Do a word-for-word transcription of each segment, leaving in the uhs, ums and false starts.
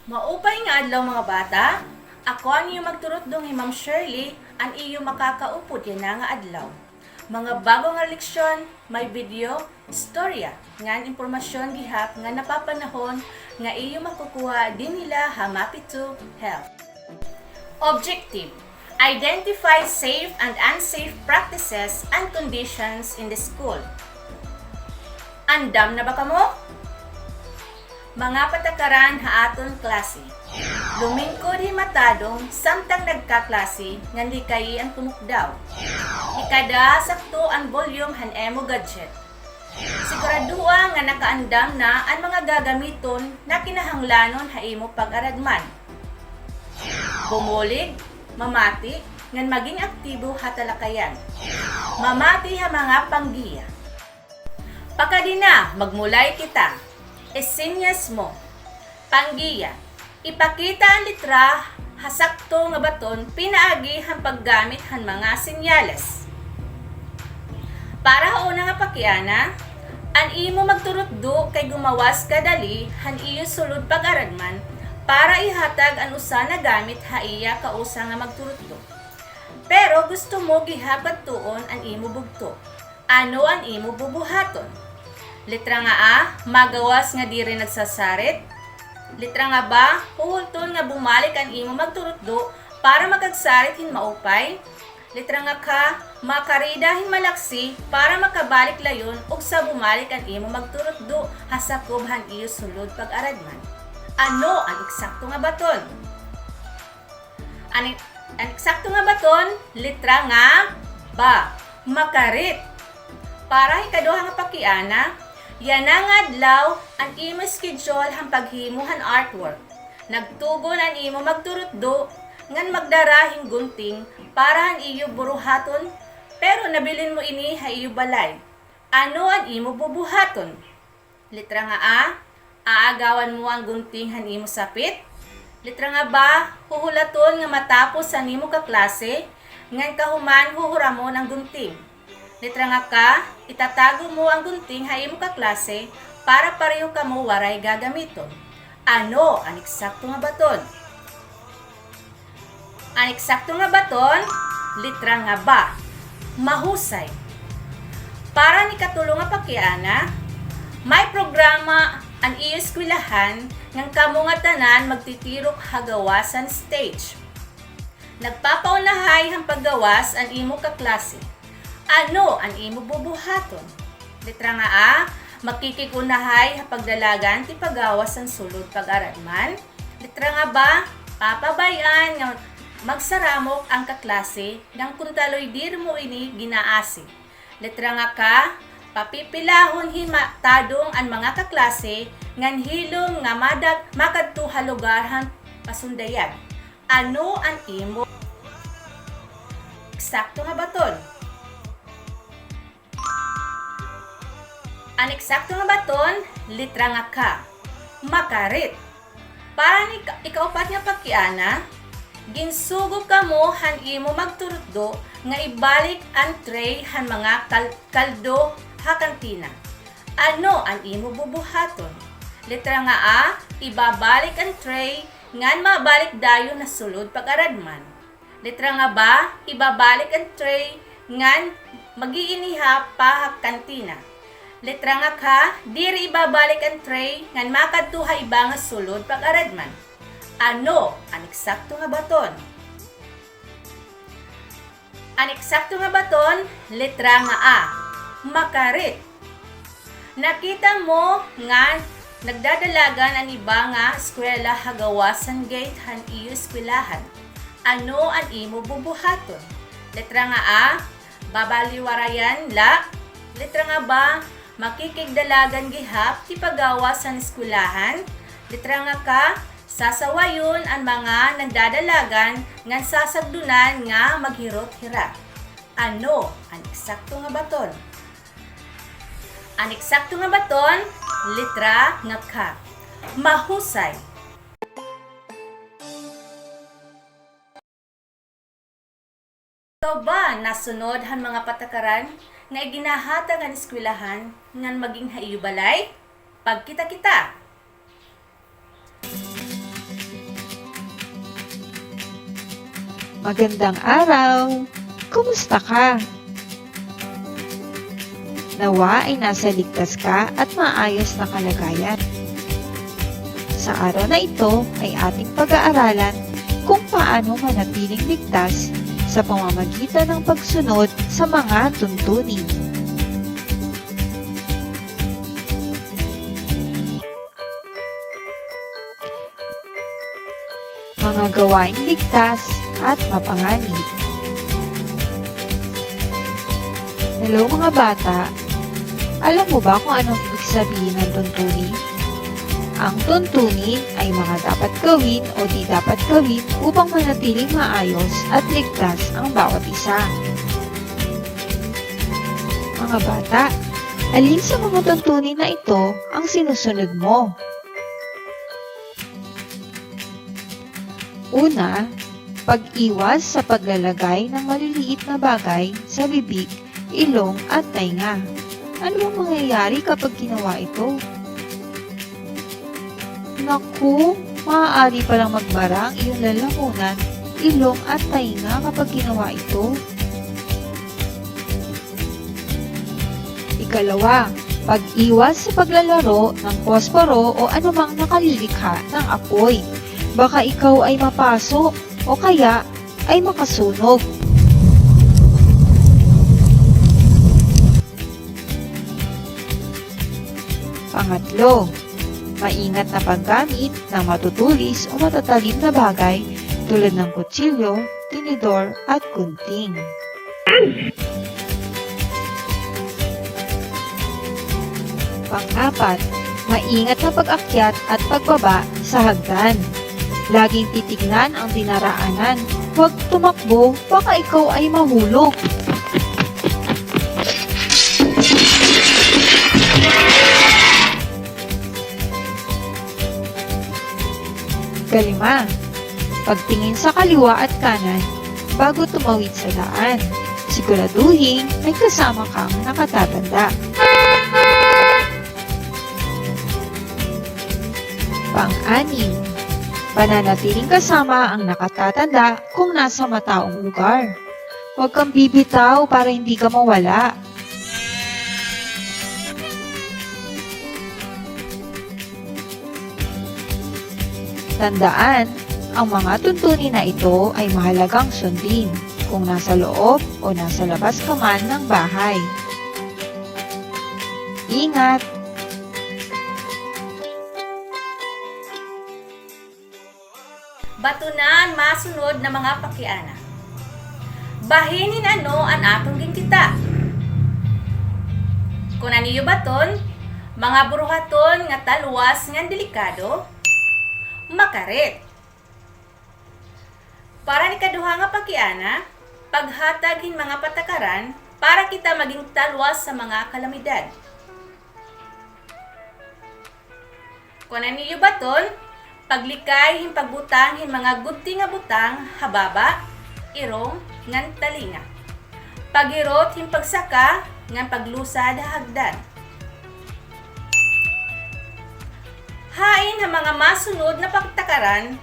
Maupay nga adlaw, mga bata. Ako an iyo magturutdo nga hi Ma'am Shirley, an iyo makakaupod yana nga adlaw. Mga bag-o nga leksyon, may video, istorya, ngan impormasyon gihap nga napapanahon nga iyo makukuha dinhi la ha Mapitu Health. Objective: identify safe and unsafe practices and conditions in the school. Andam na ba kamo? Mga patakaran ha aton klase. Lumingkod hi Ma Tadong samtang nagkaklase ngan likayi an tumukdaw. Ikada sakto an volume han imo gadget. Siguradoa nga nakaandam na an mga gagamiton nga kinahanglanon ha imo pag-aradman. Bumulig, mamati, ngan maging aktibo ha talakayan. Mamati ha mga panggiya. Pakadi na, magmulay kita. Isinyas mo. Panggiya. Ipakita an letra ha sakto nga baton pinaagi han paggamit han mga senyales. Para ha una nga pakiana, an imo magturutdo kay gumawas ka dali han iyo sulod pag-aradman para ihatag an usa nga gamit ha iya kausa nga magturutdo. Pero gusto mo gihap adtuon an imo bugto. Ano an imo bubuhaton? Letra nga A, magawas nga diri nagsasarit. Letra nga Ba, huhulton nga bumalik an imo magturutdo para makagsarit hin maupay. Letra nga Ka, makarida hin malaksi para makabalik layon ug sa bumalik an imo magturutdo ha sakob han iyo sulod pag-aradman. Ano an eksakto nga baton? An, an eksakto nga baton, letra nga Ba, makarit. Para ha ikaduha nga pakiana, yana nga adlaw an imo schedule han paghimo han artwork. Nagtugon an imo magturutdo ngan magdara hin gunting para han iyo buruhaton, pero nabilin mo ini ha iyo balay. Ano an imo bubuhaton? Letra nga A, aagawan mo an gunting han imo sapit. Letra nga Ba, huhulaton nga matapos han imo kaklase, ngan kahuman huhuramon an gunting. Letra nga Ka, itatago mo an gunting ha imo kaklase para pareho kamo waray gagamiton. Ano an eksakto nga baton? An eksakto nga baton, letra nga Ba, mahusay. Para han ikatulo nga pakiana, may programa an iyo eskwelahan ngan kamo nga tanan magtitirok ha gawas han stage. Nagpapaunahay han paggawas an imo kaklase. Ano an imo bubuhaton? Letra nga A, makikig-unahay ha pagdalagan tipagawas han sulod pag-aradman. Letra nga Ba, papabay-an nga magsaramok an kaklase ngan kon taloy diri mo ini ginaasi. Letra nga Ka, papipilahon hi Ma-, Tadong an mga kaklase ngan hilom nga madag-, makadto ha lugar han pasundayag. Ano an imo eksakto nga baton? An eksakto nga baton, letra nga Ka, makarit. Para han ika-, ikaupat nga pakiana, ginsugo kamo han imo magturutdo nga ibalik an tray han mga kal-, kaldo ha kantina. Ano an imo bubuhaton? Letra nga A, ibabalik an tray ngan mabalik dayon ha sulod pag-aradman. Letra nga Ba, ibabalik an tray ngan mag-iiniha pa ha kantina. Letra nga Ka, diri ibabalik an tray ngan makadto ha iba nga sulod pag-aradman. Ano an eksakto nga baton? An eksakto nga baton, letra nga A, makarit. Nakita mo nga nagdadalagan an iba nga eskwela ha gawas han gate han iyo eskwelahan. Ano an imo bubuhaton? Letra nga A, babaliwarayan la. Letra nga Ba, makikigdalagan gihap tipagawas han eskwelahan. Letra nga Ka, sasawayon an mga nagdadalagan ngan sasagdonan nga maghirot hira. Ano an eksakto nga baton? An eksakto nga baton, letra nga Ka, mahusay. Ikaw ba nasunod han mga patakaran nga iginahatag han eskwelahan ngan maging ha iyo balay? Pagkita-kita! Magandang araw! Kumusta ka? Nawa ay nasa ligtas ka at maayos na kalagayan. Sa araw na ito ay ating pag-aaralan kung paano manatiling ligtas sa pamamagitan ng pagsunod sa mga tuntunin. Mga gawaing ligtas at mapanganib. Hello, mga bata! Alam mo ba kung anong ibig sabihin ng tuntunin? Ang tuntunin ay mga dapat gawin o di dapat gawin upang manatiling maayos at ligtas ang bawat isa. Mga bata, alin sa mga tuntunin na ito ang sinusunod mo? Una, pag-iwas sa paglalagay ng maliliit na bagay sa bibig, ilong at tainga. Ano ang mangyayari kapag ginawa ito? Naku, maaari palang magbara ang iyong lalamunan, ilong at tainga kapag ginawa ito. Ikalawa, pag-iwas sa paglalaro ng posporo o anumang nakalilikha ng apoy. Baka ikaw ay mapaso o kaya ay makasunog. Pangatlo, maingat na paggamit ng matutulis o matatalim na bagay tulad ng kutsilyo, tinidor, at gunting. Pang-apat, maingat na pag-akyat at pagbaba sa hagdan. Laging titignan ang dinaraanan. Huwag tumakbo, baka ikaw ay mahulog. Kalima, pagtingin sa kaliwa at kanan bago tumawid sa daan. Siguraduhin may kasama kang nakatatanda. Pang-anim, pananatiling kasama ang nakatatanda kung nasa mataong lugar. Huwag kang bibitaw para hindi ka mawala. Tandaan, ang mga tuntunin na ito ay mahalagang sundin kung nasa loob o nasa labas ka man ng bahay. Ingat! Bato na an masunod na mga pakiana. Bahin hin ano an aton ginkita. Kon an iyo baton, mga buruhaton nga talwas ngan delikado, makarit. Para han ikaduha nga pakiana, paghatag hin mga patakaran para kita maging talwas sa mga kalamidad. Kon an iyo baton, paglikay hin pagbutang hin mga gudti nga butang ha baba, irong, ngan talinga. Paghirot hin pagsaka ngan paglusad ha hagdan. Hain ha mga masunod na patakaran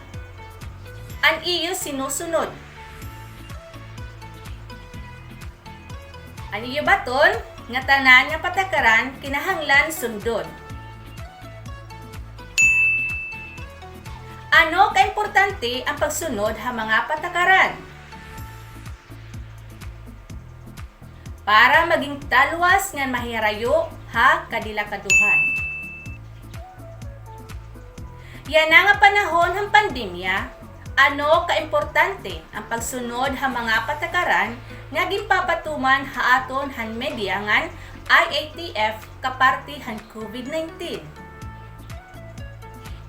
an iyo sinusunod? An iyo baton nga tanan nga patakaran kinahanglan sundon. Ano kaimportante an pagsunod ha mga patakaran? Para maging talwas ngan mahirayo ha kadelikadohan. Yana nga panahon han pandemya, ano kaimportante an pagsunod ha mga patakaran nga ginpapatuman ha aton han media ngan I A T F kaparte han COVID nineteen?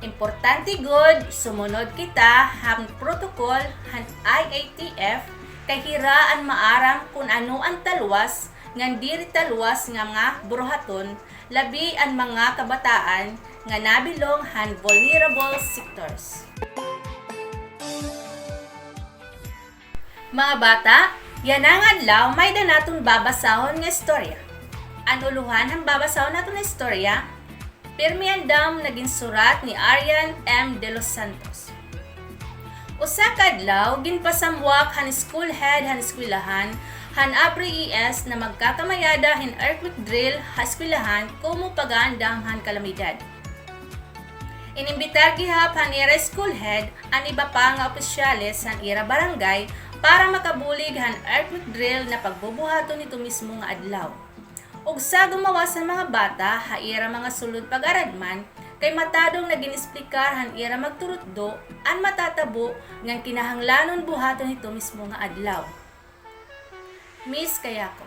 Importante gud sumunod kita han protocol han I A T F kay hira an maaram kon ano an talwas ngan diri talwas nga mga buruhaton, labi an mga kabataan nga nabilong han vulnerable sectors. Mga bata, yana nga adlaw may-ada naton babasahon nga istorya. An ulohan han babasahon naton nga istorya, Pirmi Andam, nga ginsurat ni Arian M. De Los Santos. Usa ka adlaw, ginpasamwak han school head han eskwelahan, han Abri E S, na magkakamay-ada hin earthquake drill ha eskwelahan komo pag-aandam han kalamidad. Inimbitar gihap han ira school head an iba pa nga opisyales han ira barangay para makabulig han earthquake drill na pagbubuhaton hito mismo nga adlaw. Ugsa gumawas an mga bata ha ira mga sulod pag-aradman, kay matadong na gin-esplikar han ira magturutdo an matatabo ngan kinahanglanon buhaton hito mismo nga adlaw. Miss Kayako,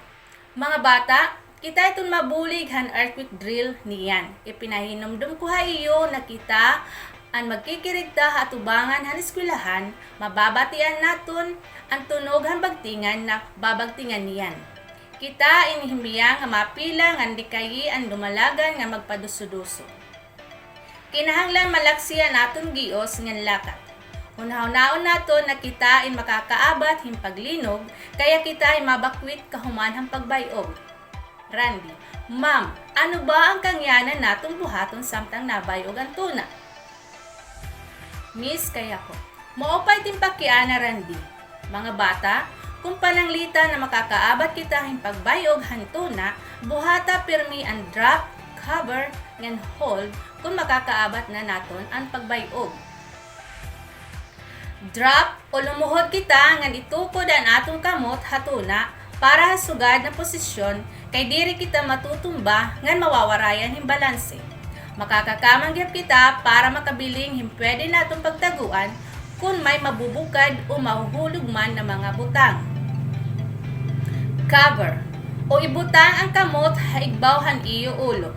mga bata, kita iton mabulig han earthquake drill niyan. Ipinahinumdom ko ha iyo na kita an magkikirigta ha atubangan han eskwelahan, mababatian naton an tunog han bagtingan na babagtingan niyan. Kita ini hinbiya nga mapila ngan likayi an dumalagan ngan magpaduso-duso. Kinahanglan malaksi an aton gios ngan lakat. Hunahunahon naton na kita in makakaabat hin paglinog, kaya kita in mabakwit kahuman han pagbay-og. Randy, Ma'am, ano ba an kangyanan naton buhaton samtang nabay-og an tuna? Miss Kayako, maupay it im pakiana, Randy. Mga bata, kon pananglitan na makakaabat kita hin pagbay-og han tuna, buhata pirmi an drop, cover, ngan hold kon makakaabat na naton an pagbay-og. Drop o lumuhod kita ngan itukod an aton kamot ha tuna para ha sugad na posisyon kay diri kita matutumba ngan mawawarayan hin balanse. Makakakamang gihap kita para makabiling hin pwede naton pagtaguan kon may mabubukad o mahuhulog man na mga butang. Cover o ibutang an kamot ha igbaw han iyo ulo.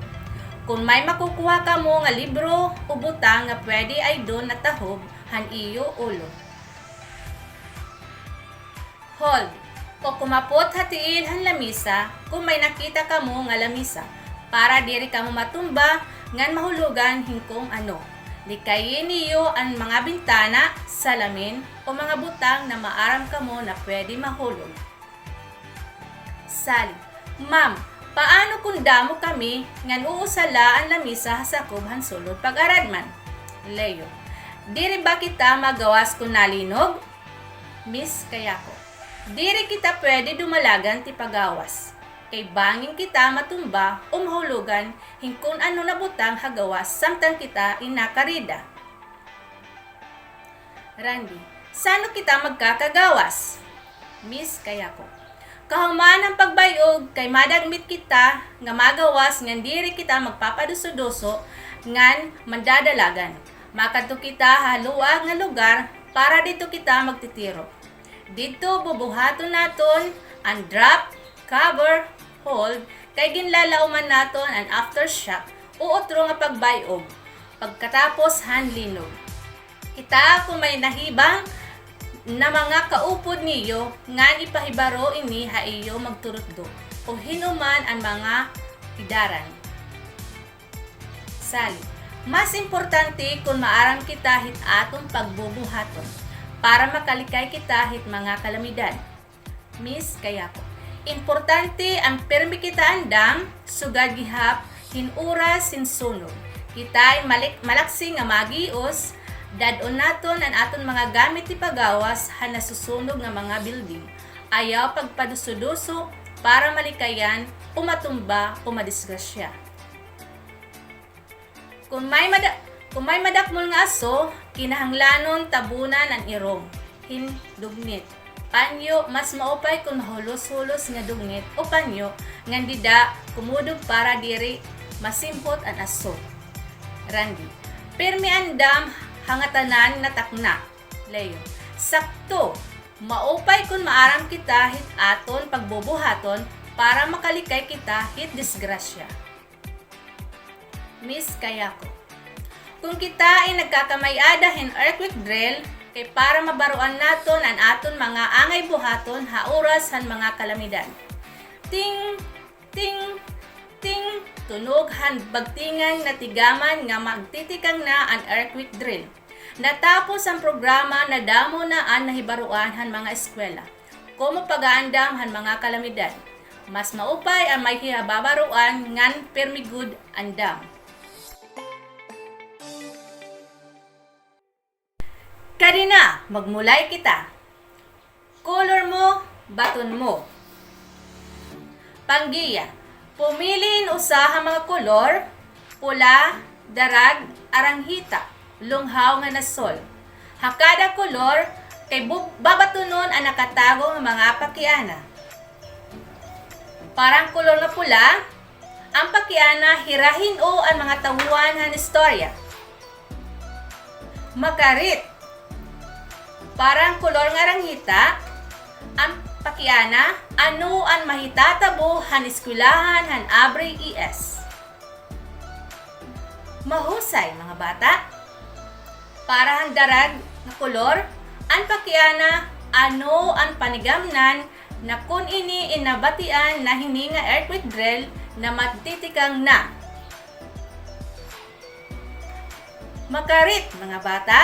Kon may makukuha kamo nga libro o butang nga pwede aydon natahob han iyo ulo. Hold o kumapot ha tiil han lamisa kon may nakita kamo nga lamisa para diri kamo matumba ngan mahulogan hin kon ano. Likayi niyo an mga bintana, salamin, o mga butang na maaram kamo na pwede mahulog. Sally, Ma'am, paano kon damo kami ngan usa la an lamisa ha sakob han sulod pag-aradman? Leo, diri ba kita magawas kon nalinog? Miss Kayako, diri kita pwede dumalagan tipagawas. Kay bangin kita matumba o mahulogan hin kon ano na butang ha gawas samtang kita in nakarida. Randy, san-o kita magkakagawas? Miss Kayako, kahuman han pagbay-og kay madagmit kita nga magawas ngan diri kita magpapaduso-duso ngan mandadalagan. Makadto kita ha luag nga lugar para didto kita magtitiro. Didto bubuhaton naton an drop, cover, hold, kay ginlalauman naton an aftershock o utro nga pagbay-og pagkatapos han linog. Kita kon may nahiba na mga kaupod niyo ngan ipahibaro ini ha iyo magturutdo o hin-o man an mga edaran. Sally, mas importante kon maaram kita hit aton pagbubuhaton para makalikay kita hit mga kalamidad. Miss Kayako, importante an pirmi kita andam, sugad gihap hin oras hin sunog. Kita in malik-, malaksi nga magios, dad-on naton an aton mga gamit tipagawas han nasusunog nga mga building. Ayaw pagpaduso-duso para malikayan o matumba o madisgrasya. Kon may mada-, kon may madakmol nga aso, kinahanglanon tabunan an irong hin dugnit. Panyo, mas maupay kon mahulos-hulos nga dugnit o panyo ngan dida kumudog para diri masimhot an aso. Randy, pirmi andam ha ngatanan natakna. Leo, sakto. Maupay kon maaram kita hit aton pagbubuhaton para makalikay kita hit disgrasya. Miss Kayako, kon kita in nagkakamay-ada hin earthquake drill, kay para mabaroan naton an aton mga angay buhaton ha oras han mga kalamidad. Ting, ting, ting, tunog han bagtingan natigaman nga magtitikang na an earthquake drill. Natapos an programa, nadamo na an nahibaroan han mga eskwela komo pag-aandam han mga kalamidad. Mas maupay an may hibabaroan ngan pirmi gud andam. Kadi na, magmulay kita. Kolor mo, baton mo. Panggiya, pumili hin usa ha mga kolor, pula, darag, aranghita, lunghaw ngan asul. Ha kada kolor, kay bu-, babatonon an nakatago nga mga pakiana. Para han kolor nga pula, an pakiana, hirahin-o an mga tawoan han istorya. Makarit. Para han kolor nga aranghita, an pakiana, ano an mahitatabo han eskwelahan han Abri E S. Mahusay, mga bata. Para han darag nga kolor, an pakiana, ano an panigamnan na kon ini in nabatian na hini nga earthquake drill na magtitikang na. Makarit, mga bata.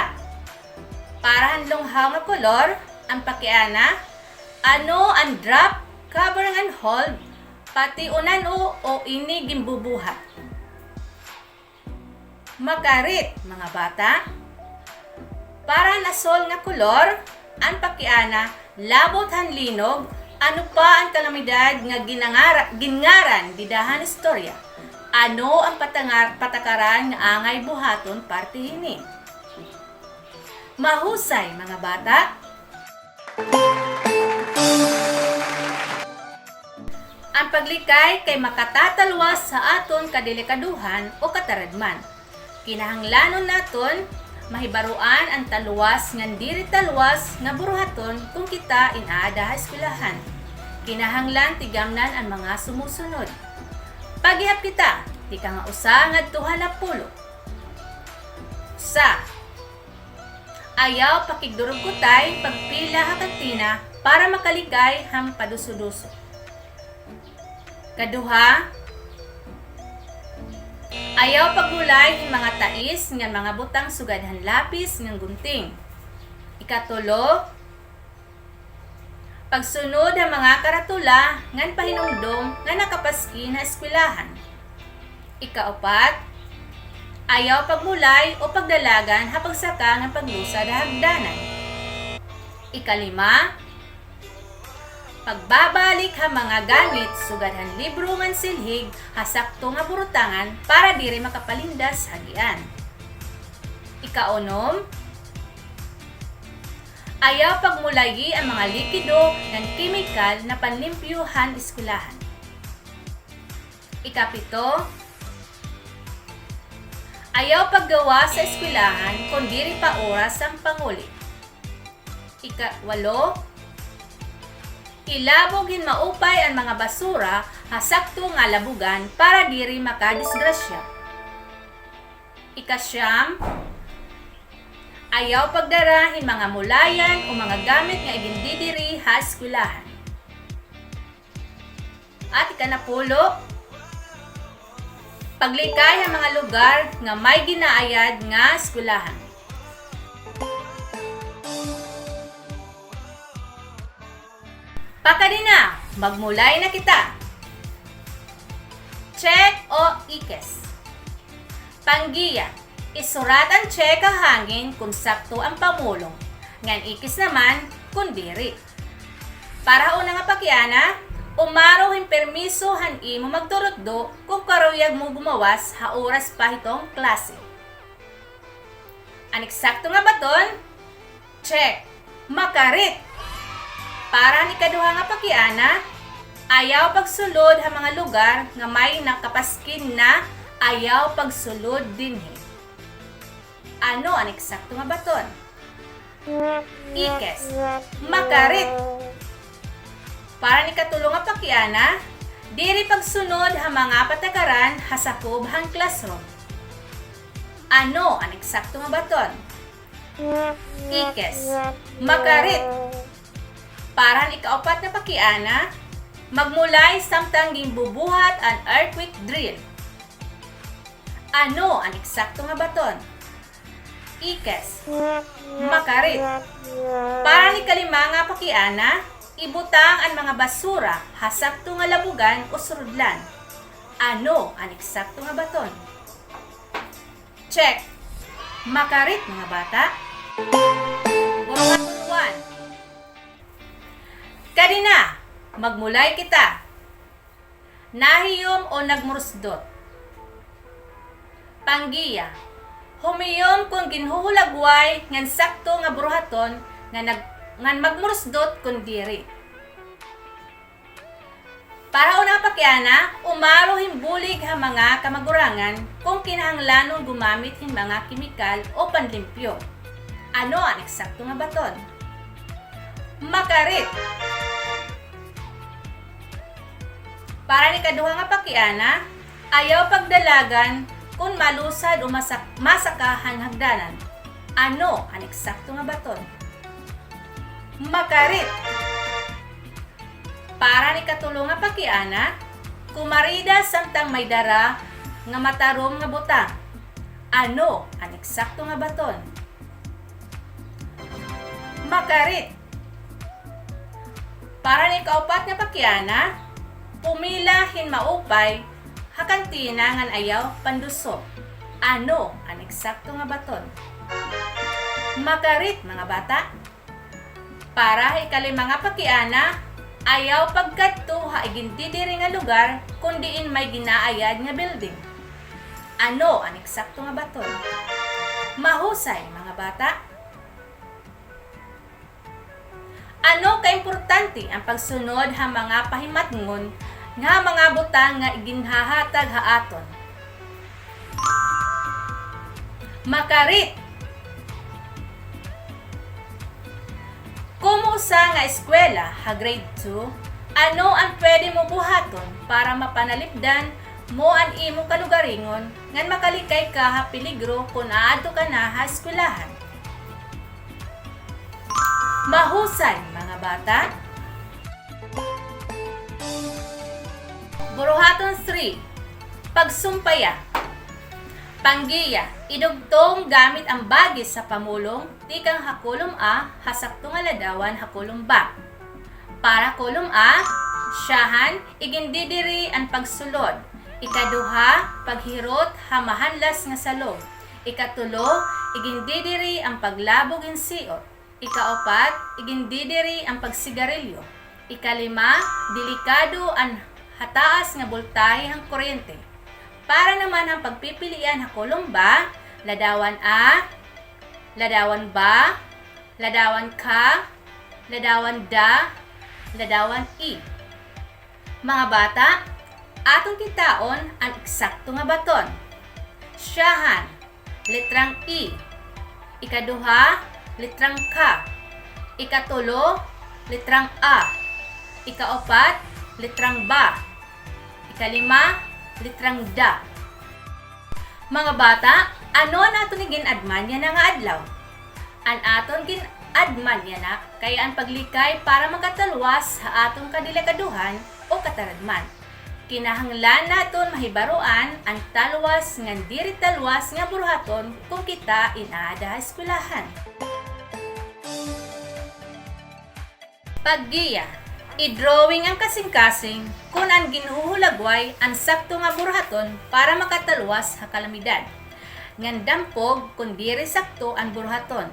Para han lunghaw nga kolor, an pakiana, ano an drop, cover ngan hold, pati unan-o o ini ginbubuhat. Makarit, mga bata. Para han asul nga kolor, an pakiana, labot han linog, ano pa an kalamidad nga ginangara-, ginngaran dida han istorya? Ano an patangar-, patakaran nga angay buhaton parte hini? Mahusay, mga bata. An paglikay kay makatatalwas ha aton kadelikadohan o kataradman. Kinahanglanon naton mahibaroan an talwas ngan diri talwas nga buruhaton kon kita in aada ha eskwelahan. Kinahanglan tigamnan an mga sumusunod. Paghihap kita, tikang ha usa ngadto ha napulo. Usa. Ayaw pakigdurugkutay pagpila ha kantina para makalikay han paduso-duso. Kaduha, ayaw pagmulay hin mga tais ngan mga butang sugad han lapis ngan gunting. Ikatulo, pagsunod ha mga karatula ngan pahinumdom nga nakapaskin ha eskwelahan. Ikaupat, ayaw pagmulay o pagdalagan ha pagsaka ngan paglusad ha hagdanan. Ikalima, pagbabalik ha mga gamit sugad han libro ngan silhig ha sakto nga burutangan para diri makapalindas ha agian. Ikaunom, ayaw pagmulayi an mga likido ngan kemikal na panlimpyo han eskwelahan. Ikapito, ayaw paggawas ha eskwelahan kon diri pa oras han panguli. Ikawalo, ilabog hin maupay an mga basura ha sakto nga labugan para diri makadisgrasya. Ikasiyam, ayaw pagdara hin mga mulayan o mga gamit nga igindidiri ha eskwelahan. At ikanapulo, paglikay ha mga lugar nga may ginaayad nga eskwelahan. Pakadi na, magmulay na kita. Check o ikis. Panggiya, isurat an check ha hangin kon sakto an pamulong, ngan ikis naman kon diri. Para ha una nga pakiana, umaro hin permiso han imo magturutdo kon karuyag mo gumawas ha oras pa hiton klase. An eksakto nga baton, check, makarit. Para han ikaduha nga pakiana, ayaw pagsulod ha mga lugar nga may nakapaskin na ayaw pagsulod dinhi. Ano an eksakto nga baton? Ikis, makarit. Para han ikatulo nga pakiana, diri pagsunod ha mga patakaran ha sakob han classroom. Ano an eksakto nga baton? Ikis, makarit. Para han ikaupat nga pakiana, magmulay samtang ginbubuhat an earthquake drill. Ano an eksakto nga baton? Ikis, makarit. Para han ikalima nga pakiana, ibutang an mga basura ha sakto nga labugan o surudlan. Ano an eksakto nga baton? Check. Makarit, mga bata. Buruhaton one. Kadi na, magmulay kita. Nahiyom o nagmurusdot? Panggiya, humiyom kon ginhuhulagway ngan sakto nga buruhaton ngan nag-, ngan magmurusdot kon diri. Para una nga pakiana, umaro hin bulig ha mga kamagurangan kon kinahanglanon gumamit hin mga kemikal o panlimpyo. Ano an eksakto nga baton? Makarit. Para han ikaduha nga pakiana, ayaw pagdalagan kon malusad o masak-, masaka han hagdanan. Ano an eksakto nga baton? Makarit. Para han ikatulo nga pakiana, kumarida samtang may dara nga matarom nga butang. Ano an eksakto nga baton? Makarit. Para han ikaupat nga pakiana, pumila hin maupay ha kantina ngan ayaw panduso. Ano an eksakto nga baton? Makarit, mga bata. Para ha ikalima nga pakiana, ayaw pagkadto ha igindidiri nga lugar kon diin may ginaayad nga building. Ano an eksakto nga baton? Mahusay, mga bata. Ano kaimportante an pagsunod ha mga pahimatngon nga mga butang nga iginhahatag ha aton? Makarit. Komo usa nga eskwela ha grade two, ano an pwede mo buhaton para mapanalipdan mo an imo kalugaringon ngan makalikay ka ha peligro kon aadto ka na ha eskwelahan? Mahusay, mga bata. Buruhaton three, pagsumpaya. Panggiya, idugtong gamit an bagis ha pamulong tikang ha kolum A ha sakto nga ladawan ha kolum ba. Para kolum A, syahan, igindidiri an pagsulod. Ikaduha, paghirot ha mahanlas nga salog. Ikatulo, igindidiri an paglabog hin siot. Ikaupat, igindidiri an pagsigarilyo. Ikalima, delikado an hataas nga boltahe han kuryente. Para naman han pagpipilian ha kolum ba, ladawan A, ladawan ba, ladawan ka, ladawan da, ladawan i. Mga bata, aton kitaon an eksakto nga baton. Syahan, litrang i. Ikaduha, litrang ka. Ikatulo, litrang a. Ikaupat, litrang ba. Ikalima, litrang da. Mga bata, ano an aton igin-adman yana nga adlaw? An aton gin-adman yana kay an paglikay para makatalwas ha aton kadelikadohan o kataradman. Kinahanglan naton mahibaroan an talwas ngan diri talwas nga buruhaton kon kita in aada ha eskwelahan. Paggiya, i-drawing an kasingkasing kon an ginhuhulagway an sakto nga buruhaton para makatalwas ha kalamidad, ngan dampog kon diri sakto an buruhaton.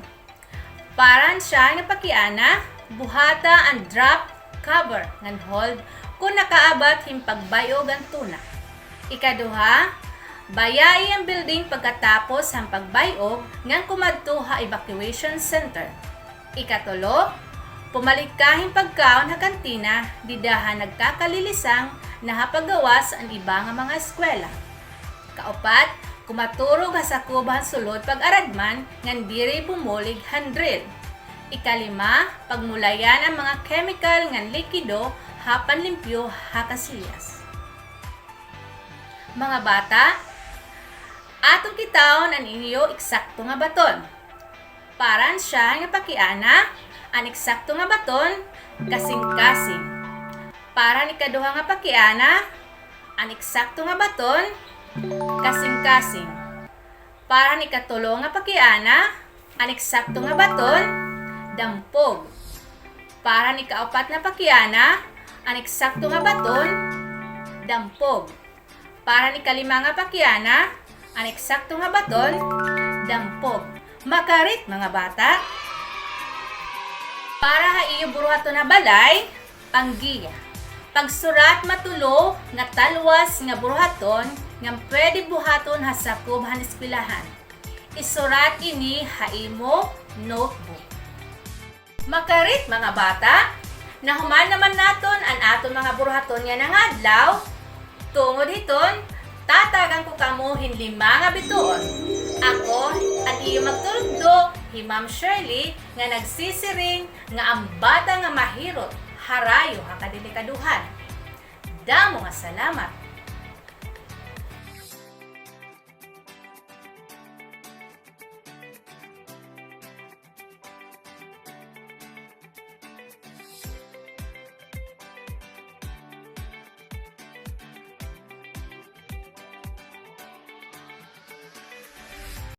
Para han syahan nga pakiana, buhata an drop, cover, ngan hold kon nakaabat hin pagbay-og an tuna. Ikaduha, bayai an building pagkatapos han pagbay-og ngan kumadto ha evacuation center. Ikatulo, pumalit ka hin pagkaon ha kantina dida han nagkakalilisang na ha paggawas an iba nga mga eskwela. Kaupat, kumaturog ha sakob han sulod pag-aradman ngan diri bumulig han drill. Ikalima, pagmulayan an mga kemikal ngan likido ha panlimpyo ha kasilyas. Mga bata, aton kitaon an iyo eksakto nga baton. Para han syahan nga pakiana, an eksakto nga baton, kasingkasing. Para han ikaduha nga pakiana, an eksakto nga baton, kasingkasing. Para han ikatulo nga pakiana, an eksakto nga baton, dampog. Para han ikaupat nga pakiana, an eksakto nga baton, dampog. Para han ikalima nga pakiana, an eksakto nga baton, dampog. Makarit, mga bata! Para ha iyo buruhaton ha balay, panggiya. Pagsurat matulo nga talwas nga buruhaton nga pwede buhaton ha sakob han eskwelahan. Isurat ini ha imo notebook. Makarit, mga bata! Nahuman naman naton an aton mga buruhaton yana nga adlaw. Tungod hiton, tatagan ko kamo hin lima nga bituon. Ako an iyo magturutdo, hi Ma'am Shirley, nga nagsisiring nga an bata nga mahirot harayo ha kadelikadohan. Damo nga salamat.